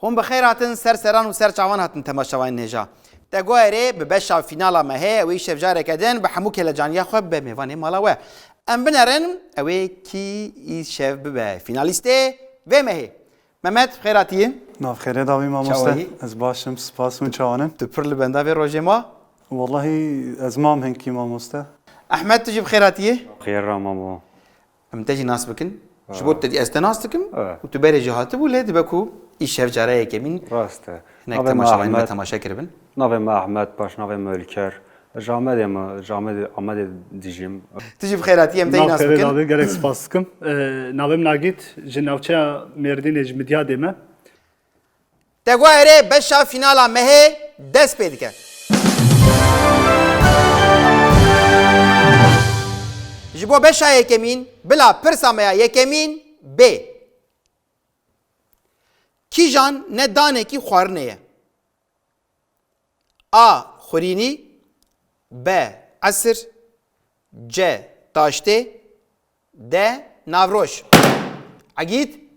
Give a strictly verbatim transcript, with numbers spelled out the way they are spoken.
Hûn bi xêr hatin, ser seran û ser çavan hatin temaşevanên hêja. Teguerê bi beşa fînala me heye, ew ê şevcareke din bi hemû kêlecaniya xwe be mêvanê mala we. Em binerin, ew ê kî îşev bibe fînalîstê vê mehê. Mehmet, bi xêr hatiyî. Nav xêrê davî mamoste. Çawayî? Ez baş im, spas, hûn çawan in? Tu pir li benda vê rojê ma? Wallahî ez mam hinkî mamoste. Ehmed, tu jî bi xêr hatiyî. Xêr ra mamo. Em te jî nas bikin. Ji bo te dî ez te nas dikim. Evet. Û tu berê jî hatibû, lê dibe ku îşev cara yekemîn Rast e. Hinek Navê me temaşevanên me Ahmet. Temaşe kiribin. Navê me Ahmet, paş navê me Ülker. Ji Amedê me, ji Amedê, Amedê dijîm. Tu jî bi xêr hatî, em te jî nas bikin. Nav xêrê davî, gelek spas dikim. Ee, navê min Agît, ji navçeya Mêrdînê, ji Midyadê me. Teguerê beşa fînala mehê dest pê dike. Ji bo beşa yekemîn, bila pirsa me ya yekemîn bê. Kîjan ne danekî xwarinê ye? A. Xurînî. B. Esir. C. Taştê. D. Navroj. Egîd?